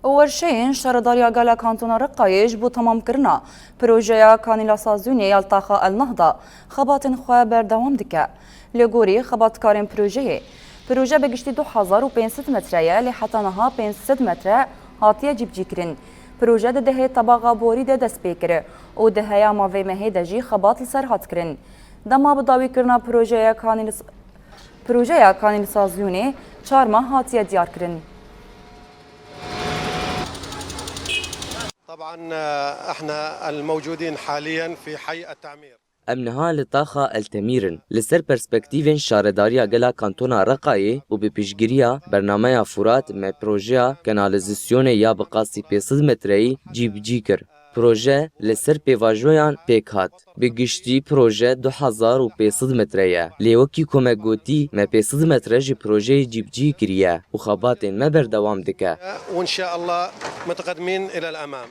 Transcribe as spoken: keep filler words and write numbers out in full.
Werşeyên Şaredariya Gala Kantona Reqayê ji bo temamkirina projeya kanîlasasyonê ya li taxa El Nehda xebatên xwe berdewam dike. Li gorî xebatkarên projeyê, proje bi giştî du hezar û pênc sed metre ye, lê heta niha pênc sed metre hatiye cîbicîkirin. Proje di dehê tebaxa borî de dest pê kir û di heya mavê mehê de jî xebat li ser hat kirin. Dema bi dawîkirina projeya kanîlis-, projeya kanîlisasyonê çar mah hatiye diyarkirin. طبعا، آه، احنا الموجودين حاليا في حي التعمير. Em niha li taxa El Temîr in. Li ser perspektîvên Şaredariya Gela Kantona Reqayê û bi piştgiriya Bernameya Furat me projeya kanalizasyonê ya bi qasî pênc sed metreyî cîbicî kir. Proje li ser pêvajoyan pêk hat. Bi giştî proje du hezar û pênc sed metre ye. Lê wekî ku me gotî, me pênc sed metre ji projeyê cîbicî kiriye û xebatên me berdewam dike. وان شاء الله متقدمين الى الامام.